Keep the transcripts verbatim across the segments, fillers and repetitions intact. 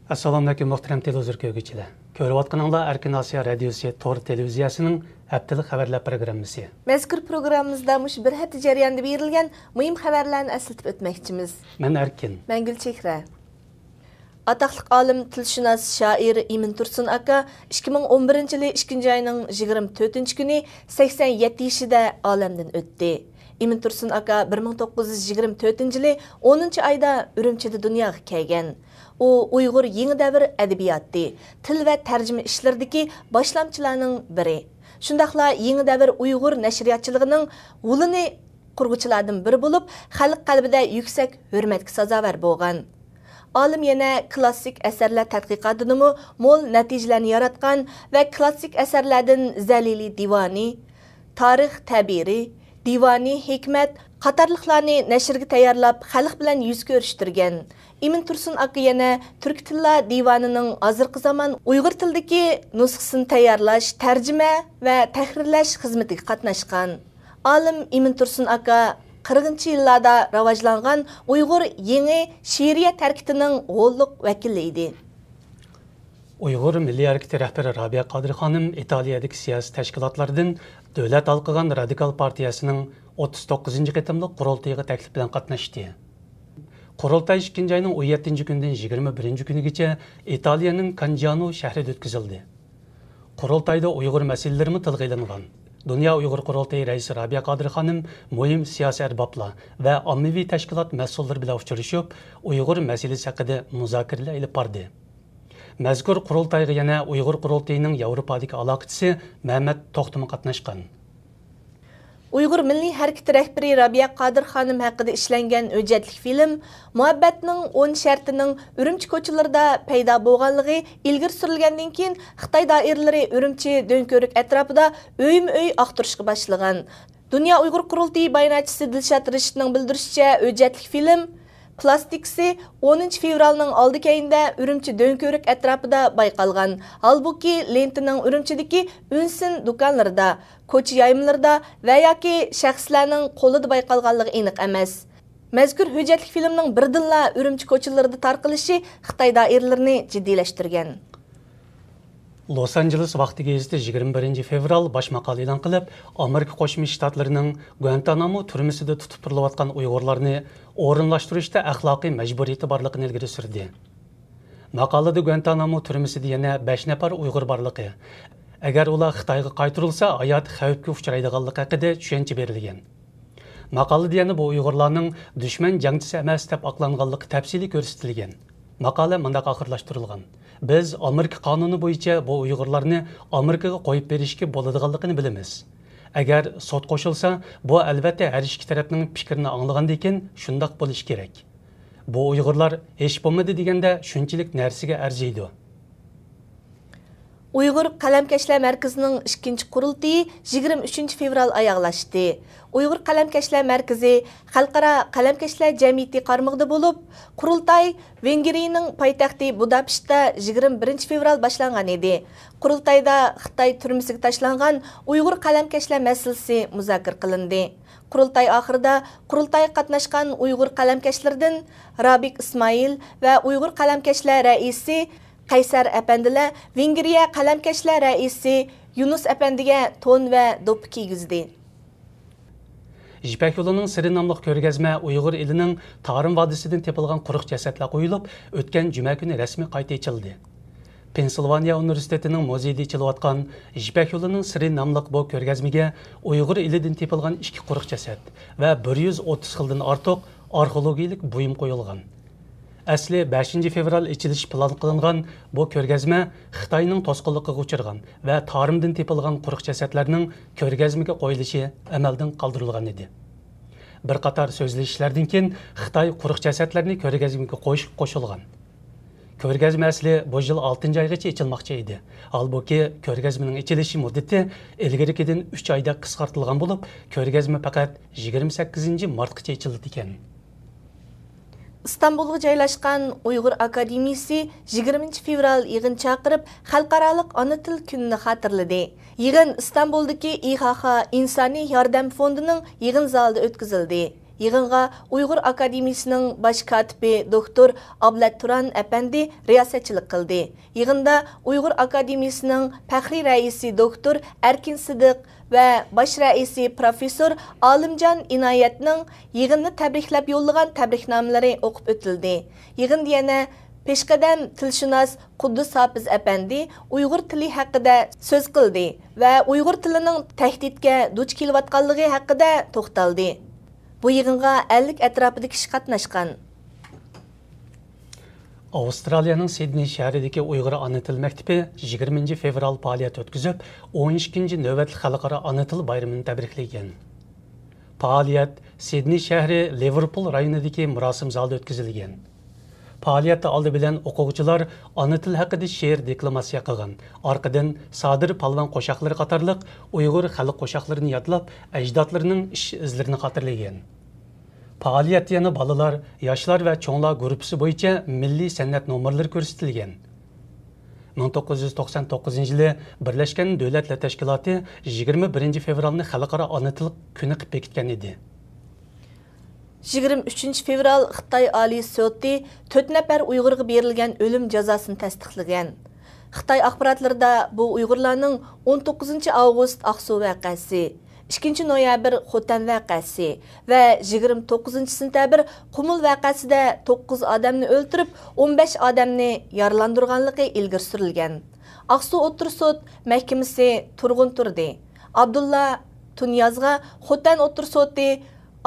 ئەسسالامۇئەلەيكۇم، مۇھتەرەم تېلېۋىزور كۆرگۈچىلەر. كۆرۈۋاتقىنىڭلار ئەركىن ئاسىيا رادىيوسى تور تېلېۋىزىيەسىنىڭ ھەپتىلىك خەۋەرلەر پروگراممىسى. مەزكۇر پروگراممىمىزدا مۇشۇ بىر ھەپتە جەريانىدا بېرىلگەن مۇھىم خەۋەرلەرنى ئەسلىتىپ ئۆتمەكچىمىز. مەن ئەركىن. مەن گۈلچېھرە. ئاتاقلىق ئالىم، تىلشۇناس، شائىر ئىمىن تۇرسۇن ئاكا ئىككى مىڭ ئون بىرىنچى يىلى ئىككىنچى ئاينىڭ يىگىرمە تۆتىنچى كۈنى سەكسەن يەتتە يېشىدا ئالەمدىن ئۆتتى. ئىمىن تۇرسۇن ئاكا بىر مىڭ توققۇز يۈز يىگىرمە تۆتىنچى يىلى ئونىنچى ئايدا ئۈرۈمچىدە دۇنياغا كەلگەن. ئۇ ئۇيغۇر يېڭى دەۋر ئەدەبىياتى، تىل ۋە تەرجىمە ئىشلىرىدىكى باشلامچىلارنىڭ بىرى. شۇنداقلا يېڭى دەۋر ئۇيغۇر نەشرىياتچىلىقىنىڭ ھۇلىنى قۇرغۇچىلاردىن بىرى بولۇپ، خەلق قەلبىدە يۈكسەك ھۆرمەتكە سازاۋەر بولغان. ئالىم يەنە كلاسسىك ئەسەرلەر تەتقىقاتىدىمۇ مول نەتىجىلەرنى ياراتقان ۋە كلاسسىك ئەسەرلەردىن زەلىلى دىۋانى، تارىخ تەبىرى، دىۋانى ھېكمەت قاتارلىقلارنى نەشرگە تەييارلاپ، خەلق بىلەن يۈز كۆرۈشتۈرگەن. ئىمىن تۇرسۇن ئاكا يەنە تۈركىي تىللار دىۋانىنىڭ ھازىرقى زامان ئۇيغۇر تىلىدىكى نۇسخىسىنى تەييارلاش، تەرجىمە ۋە تەھرىرلەش خىزمىتىگە قاتناشقان. ئالىم ئىمىن تۇرسۇن ئاكا قىرىقىنچى يىللاردا راۋاجلانغان ئۇيغۇر يېڭى شېئىرىيەت ھەرىكىتىنىڭ غوللۇق ۋەكىلى ئىدى. ئۇيغۇر مىللىي ھەرىكىتى رەھبىرى رابىيە قادىر خانىم ئىتالىيەدىكى سىياسىي تەشكىلاتلاردىن دۆلەت ھالقىغان رادىكال پارتىيەسىنىڭ ئوتتۇز توققۇزىنچى قېتىملىق قۇرۇلتىيىغا تەكلىپ بىلەن قاتناشتى. قۇرۇلتاي ئىككىنچى ئاينىڭ ئون يەتتىنچى كۈنىدىن يىگىرمە بىرىنچى كۈنىگىچە ئىتالىيەنىڭ كانجانو شەھىرىدە ئۆتكۈزۈلدى. قۇرۇلتايدا ئۇيغۇر مەسىلىلىرىمۇ تىلغا ئېلىنغان. دۇنيا ئۇيغۇر قۇرۇلتىيى رەئىسى رابىيە قادىر خانىم مۇھىم سىياسىي ئەربابلار ۋە ئاممىۋى تەشكىلات مەسئۇللىرى بىلەن ئۇچرىشىپ، ئۇيغۇر مەسىلىسى ھەققىدە مۇزاكىرىلەر ئېلىپ باردى. مەزكۇر قۇرۇلتايغا يەنە ئۇيغۇر قۇرۇلتىيىنىڭ ياۋروپادىكى ئالاقىچىسى مەمەت توختىمۇ قاتناشقان. ئۇيغۇر مىللىي ھەرىكىتى رەھبىرى رابىيە قادىر خانىم ھەققىدە ئىشلەنگەن ھۆججەتلىك فىلىم مۇھەببەتنىڭ ئون شەرتىنىڭ ئۈرۈمچى كوچىلىرىدا پەيدا بولغانلىقى ئىلگىرى سۈرۈلگەندىن كېيىن، خىتاي دائىرىلىرى ئۈرۈمچى، دۆڭكۆۋرۈك ئەتراپىدا ئۆيمۇ ئۆي ئاختۇرۇشقا باشلىغان. دۇنيا ئۇيغۇر قۇرۇلتىيى باياناتچىسى دىلشات رىشىتنىڭ بىلدۈرۈشىچە، ھۆججەتلىك فىلىم پلاستىكىسى ئونىنچى فېۋرالنىڭ ئالدى كەينىدە ئۈرۈمچى، دۆڭكۆۋرۈك ئەتراپىدا بايقالغان. ھالبۇكى، لېنتىنىڭ ئۈرۈمچىدىكى ئۈنسىن دۇكانلىرىدا، كوچا يايمىلىرىدا ۋە ياكى شەخسلەرنىڭ قولىدا بايقالغانلىقى ئېنىق ئەمەس. مەزكۇر ھۆججەتلىك فىلىمنىڭ بىردىنلا ئۈرۈمچى كوچىلىرىدا تارقىلىشى خىتاي دائىرىلىرىنى جىددىيلەشتۈرگەن. لوس ئانژېلېس ۋاقتى گېزىتى يىگىرمە بىرىنچى فېۋرال باش ماقالە ئېلان قىلىپ، ئامېرىكا قوشما شتاتلىرىنىڭ گۇانتانامو تۈرمىسىدە تۇتۇپ تۇرۇلۇۋاتقان ئۇيغۇرلارنى ئورۇنلاشتۇرۇشتا ئەخلاقىي مەجبۇرىيىتى بارلىقىنى ئىلگىرى سۈردى. ماقالىدە گۇانتانامو تۈرمىسىدە يەنە بەش نەپەر ئۇيغۇر بارلىقى، ئەگەر ئۇلار خىتايغا قايتۇرۇلسا، ھاياتى خەۋپكە ئۇچرايدىغانلىقى ھەققىدە چۈشەنچە بېرىلگەن. ماقالىدە يەنە بۇ ئۇيغۇرلارنىڭ دۈشمەن جەڭچىسى ئەمەس دەپ ئاقلانغانلىقى تەپسىلىي كۆرسىتىلگەن. ماقالە مۇنداق ئاخىرلاشتۇرۇلغان: «بىز ئامېرىكا قانۇنى بويىچە بۇ ئۇيغۇرلارنى ئامېرىكىغا قويۇپ بېرىشكە بولىدىغانلىقىنى بىلىمىز. ئەگەر سوت قوشۇلسا، بۇ ئەلۋەتتە ھەر ئىككى تەرەپنىڭ پىكرىنى ئاڭلىغاندىن كېيىن شۇنداق بولۇشى كېرەك. بۇ ئۇيغۇرلار ھېچ بولمىدى دېگەندە شۇنچىلىك نەرسىگە ئەرزىيدۇ.» ئۇيغۇر قەلەمكەشلەر مەركىزىنىڭ ئىككىنچى قۇرۇلتىيى يىگىرمە ئۈچىنچى فېۋرال ئاياغلاشتى. ئۇيغۇر قەلەمكەشلەر مەركىزى خەلقئارا قەلەمكەشلەر جەمئىيىتى قارمىقىدا بولۇپ، قۇرۇلتاي ۋېنگرىيىنىڭ پايتەختى بۇداپېشتتا يىگىرمە بىرىنچى فېۋرال باشلانغان ئىدى. قۇرۇلتايدا خىتاي تۈرمىسىگە تاشلانغان ئۇيغۇر قەلەمكەشلەر مەسىلىسى مۇزاكىرە قىلىندى. قۇرۇلتاي ئاخىرىدا قۇرۇلتايغا قاتناشقان ئۇيغۇر قەلەمكەشلىرىدىن رابىك ئىسمائىل ۋە ئۇيغۇر قەلەمكەشلەر رەئىسى قەيسەر ئەپەندىلەر ۋېنگرىيە قەلەمكەشلەر رەئىسى يۇنۇس ئەپەندىگە تون ۋە دوپپا كىيگۈزدى. يىپەك يولىنىڭ سىرى ناملىق كۆرگەزمە ئۇيغۇر ئېلىنىڭ تارىم ۋادىسىدىن تېپىلغان قۇرۇق جەسەتلەر قويۇلۇپ، ئۆتكەن جۈمە كۈنى رەسمىي قايتا ئېچىلدى. پېنسىلۋانىيە ئۇنىۋېرسىتېتىنىڭ مۇزېيىدا ئېچىلىۋاتقان يىپەك يولىنىڭ سىرى ناملىق بۇ كۆرگەزمىگە ئۇيغۇر ئېلىدىن تېپىلغان ئىككى قۇرۇق جەسەت ۋە بىر يۈز ئوتتۇز خىلدىن ئارتۇق ئارخېئولوگىيىلىك بۇيۇم قويۇلغان. ئەسلى بەشىنچى فېۋرال ئېچىلىشى پىلان قىلىنغان بۇ كۆرگەزمە خىتاينىڭ توسقۇنلۇقىغا ئۇچرىغان ۋە تارىمدىن تېپىلغان قۇرۇق جەسەتلەرنىڭ كۆرگەزمىگە قويۇلۇشى ئەمەلدىن قالدۇرۇلغان ئىدى. بىر قاتار سۆزلىشىشلەردىن كېيىن خىتاي قۇرۇق جەسەتلەرنى كۆرگەزمىگە قويۇشقا قوشۇلغان. كۆرگەزمە ئەسلى بۇ يىل ئالتىنچى ئايغىچە ئېچىلماقچى ئىدى. ھالبۇكى، كۆرگەزمىنىڭ ئېچىلىش مۇددىتى ئىلگىرىكىدىن ئۈچ ئايدا قىسقارتىلغان بولۇپ، كۆرگەزمە پەقەت يىگىرمە سەككىزىنچى مارتقىچە ئېچىلىدىكەن. ئىستانبۇلغا جايلاشقان ئۇيغۇر ئاكادېمىيىسى يىگىرمىنچى فېۋرال يىغىن چاقىرىپ، خەلقئارالىق ئانا تىل كۈنىنى خاتىرىلىدى. يىغىن ئىستانبۇلدىكى ئىھاخا ئىنسانىي ياردەم فوندىنىڭ يىغىن زالىدا ئۆتكۈزۈلدى. يىغىنغا ئۇيغۇر ئاكادېمىيىسىنىڭ باش كاتىپى دوكتور ئابلەت تۇران ئەپەندى رىياسەتچىلىك قىلدى. يىغىندا ئۇيغۇر ئاكادېمىيىسىنىڭ پەخرىي رەئىسى دوكتور ئەركىن سىدىق ۋە باش رەئىسى پروفېسسور ئالىمجان ئىنايەتنىڭ يىغىننى تەبرىكلەپ يوللىغان تەبرىكنامىلىرى ئوقۇپ ئۆتۈلدى. يىغىندا يەنە پېشقەدەم تىلشۇناس قۇددۇس ھاپىز ئەپەندى ئۇيغۇر تىلى ھەققىدە سۆز قىلدى ۋە ئۇيغۇر تىلىنىڭ تەھدىتكە دۇچ كېلىۋاتقانلىقى ھەققىدە توختالدى. بۇ يىغىنغا ئەللىك ئەتراپىدا كىشى قاتناشقان. ئاۋسترالىيەنىڭ سىدنېي شەھىرىدىكى ئۇيغۇر ئانا تىل مەكتىپى يىگىرمىنچى فېۋرال پائالىيەت ئۆتكۈزۈپ، ئون ئىككىنچى نۆۋەتلىك خەلقئارا ئانا تىل بايرىمىنى تەبرىكلىگەن. پائالىيەت سىدنېي شەھىرى لىۋېرپۇل رايونىدىكى مۇراسىم زالىدا ئۆتكۈزۈلگەن. پائالىيەتتە ئالدى بىلەن ئوقۇغۇچىلار ئانا تىل ھەققىدە شېئىر دېكلاماتسىيە قىلغان، ئارقىدىن سادىر پالۋان قوشاقلىرى قاتارلىق ئۇيغۇر خەلق قوشاقلىرىنى يادلاپ، ئەجدادلىرىنىڭ ئىش ئىزلىرىنى خاتىرىلىگەن. پائالىيەتتە يەنە بالىلار، ياشلار ۋە چوڭلار گۇرۇپپىسى بويىچە مىللىي سەنئەت نومۇرلىرى كۆرسىتىلگەن. مىڭ توققۇز يۈز توقسان توققۇزىنچى يىلى بىرلەشكەن دۆلەتلەر تەشكىلاتى يىگىرمە بىرىنچى فېۋرالنى خەلقئارا ئانا تىل كۈنى قىلىپ بېكىتكەن ئىدى. يىگىرمە ئۈچىنچى فېۋرال خىتاي ئالىي سوتى تۆت نەپەر ئۇيغۇرغا بېرىلگەن ئۆلۈم جازاسىنى تەستىقلىگەن. خىتاي ئاخباراتلىرىدا بۇ ئۇيغۇرلارنىڭ ئون توققۇزىنچى ئاۋغۇست ئاقسۇ ۋەقەسى، ئىككىنچى نويابىر خوتەن ۋەقەسى ۋە يىگىرمە توققۇزىنچى سېنتەبىر قۇمۇل ۋەقەسىدە توققۇز ئادەمنى ئۆلتۈرۈپ، ئون بەش ئادەمنى يارىلاندۇرغانلىقى ئىلگىرى سۈرۈلگەن. ئاقسۇ ئوتتۇرا سوت مەھكىمىسى تۇرغۇن تۇردى، ئابدۇللا تۇنىيازغا، خوتەن ئوتتۇرا سوتى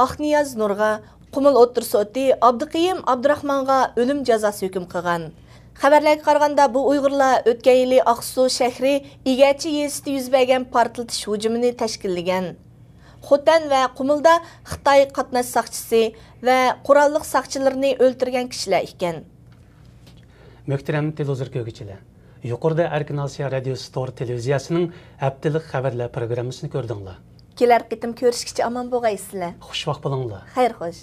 ئاقنىياز نۇرغا، قۇمۇل ئوتتۇرا سوتى ئابدۇقېيۇم ئابدۇراخمانغا ئۆلۈم جازاسى ھۆكۈم قىلغان. خەۋەرلەرگە قارىغاندا، بۇ ئۇيغۇرلار ئۆتكەن يىلى ئاقسۇ شەھىرى ئىگەچى يېزىسىدا يۈز بەرگەن پارتلىتىش ھۇجۇمىنى تەشكىللىگەن. خوتەن ۋە قۇمۇلدا خىتاي قاتناش ساقچىسى ۋە قوراللىق ساقچىلىرىنى ئۆلتۈرگەن كىشىلەر ئىكەن. مۆھتەرەم تېلېۋىزور كۆرگۈچىلەر، يۇقىرىدا ئەركىن ئاسىيا رادىيوسى تور تېلېۋىزىيەسىنىڭ ھەپتىلىك خەۋەرلەر پروگراممىسىنى كۆردۈڭلار. كېلەر قېتىم كۆرۈشكىچە ئامان بولغايسىلەر. خۇشۋاق بولۇڭلار. خەير خوش.